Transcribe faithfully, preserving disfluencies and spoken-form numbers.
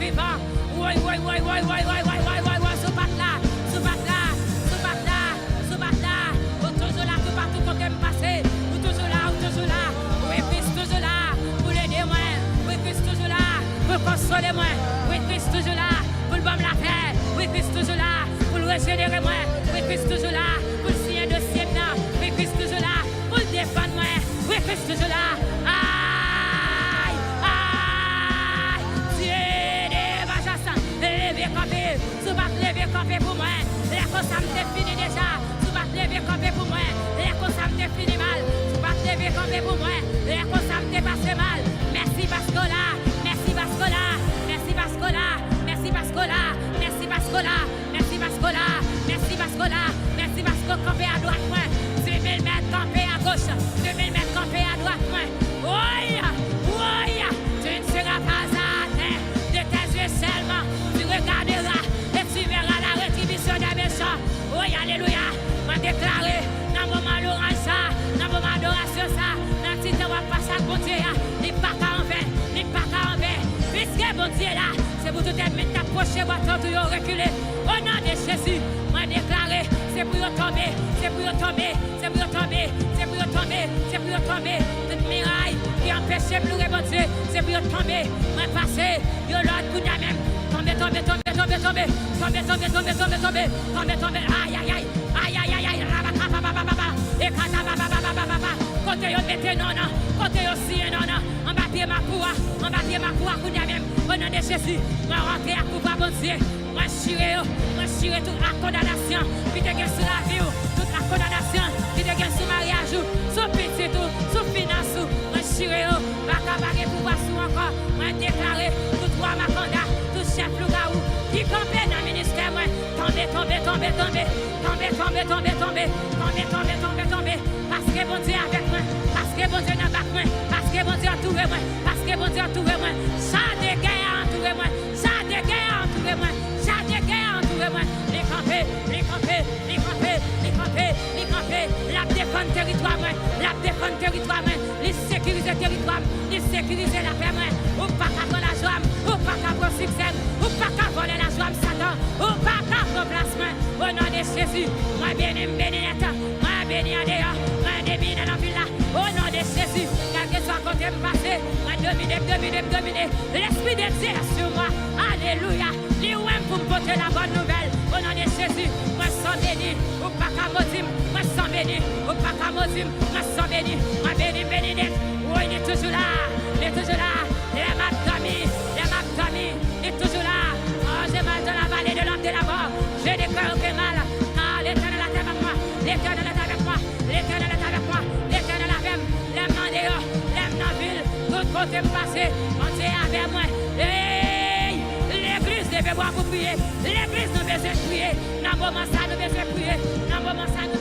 vivan. Woy, woy, woy, woy, woy, woy, woy, woy, woy, woy, si w pa t la, si w pa t la, si w pa t la, si w pa t la. Ou toujou la, toupatou kote m pase. Ou toujou la, ou toujou la. Wi, Kris toujou la pou l ede mwen. Wi, Kris toujou la pou l konsole mwen. Wi, Kris toujou la pou l ban m lapè. Wi, Kris toujou la pou l rejenere mwen. Wi, Kris toujou la pou l siyen dosye m nan. Wi, Kris toujou la pou l defann mwen. Wi, Kris toujou la. Ay! Ay! Dye de bajas, leve kanpe. Si w pa t leve kanpe pou mwen, lè konsa m te fini deja. Si w pa t leve kanpe pou mwen, lè konsa m te fini mal. Si w pa t leve kanpe pou mwen, lè konsa m te pase mal. Mèsi paske w la, mèsi paske w la, mèsi paske w la, mèsi paske w la, mèsi paske w la. Mèsi paske w la, mèsi paske w la, mèsi paske w kanpe adwat mwen. Dis mil mèt kanpe agoch, dis mil mèt kanpe adwat mwen. Woy, woy, tu ne seras pas atteint. De tes yeux seulement, tu regarderas et tu verras la rétribution des méchants. Woy, alelouya. Mwen deklare nan moman lwanj sa, nan moman adorasyon sa, nan ti tan w ap pase ak Bondye a, li pa ka anven, li pa ka anven. Piske Bondye la, se pou tout ènmi k t ap pwoche bò tant ou yo rekile. O non de Jezi, mwen deklare, se pou yo tonbe, se pou yo tonbe, se pou yo tonbe, se pou yo tonbe, se pou yo tonbe. Tout miray ki anpeche m loure Bondye, se pou yo tonbe. Mwen pase yon lòd kounye a menm. Tonbe, tonbe, tonbe, tonbe, tonbe, ayayay, ayayayay, rabakapapapapapa, ekatabababababa. Kote yo mete non nan, kote yo siyen non nan, anba pye mapou a, anba pye mapou a kounye a menm. O non de Jezi, mwen rantre ak pouvwa Bondye. Mwen chire yo, mwen chire tout ak kondanasyon ki te gen sou lavi w, tout ak kondanasyon ki te gen sou maryaj ou, sou pitit ou, sou finans ou. Mwen chire yo, baka pa gen pouvwa sou ankò. Mwen deklare tout wa makanda, tout chèf lougawou ki kanpe nan ministè mwen, tonbe, tonbe, tonbe, tonbe, tonbe, tonbe, tonbe, tonbe, tonbe, tonbe, tonbe, tonbe, tonbe. Paske Bondye avèk mwen, paske Bondye nan bak mwen, paske Bondye antoure mwen, paske Bondye antoure mwen. Cha de gè a antoure mwen, cha de gè a antoure mwen, cha de gè a antoure mwen. Li kanpe, li kanpe, li kanpe, li kanpe, li kanpe. L ap defann teritwa mwen, l ap defann teritwa mwen. Li sekirize teritwa m, li sekirize lapè mwen. Ou pa ka pran lajwa m, ou pa ka pran siksè m, ou pa ka vòlè lajwa m, Satan. Ou pa ka pran plas mwen. O non de Jezi, mwen beni, m beni nèt. Mwen beni andeyò, mwen beni nan vil la. O non de Jezi, kèlkeswa kote m pase, mwen domine, m domine, m domine. Lespri de Dye sou mwen. Alelouya. Li wè m pou m pote la bòn nouvèl. O non de Jezi, mwen san beni. Ou pa ka modi m, mwen san beni. Ou pa ka modi m, mwen san beni. Mwen beni, m beni nèt. Woy, li toujou la, li toujou la. Lè m ap dòmi, lè m ap dòmi, li toujou la. Oh, j'ai mal dans la vallée de l'ombre de la mort. Je déclare aucun mal, car l'Éternel est avec moi. L'Éternel est avec moi. L'Éternel est avec moi. L'Éternel avè m. Lè m nan deyò, lè m nan vil, tout kote m pase, Bondye avè mwen. Hey! Legliz, leve bra pou priye. Legliz, nou bezwen priye. Nan moman sa, nou bezwen priye. Nan moman sa, nou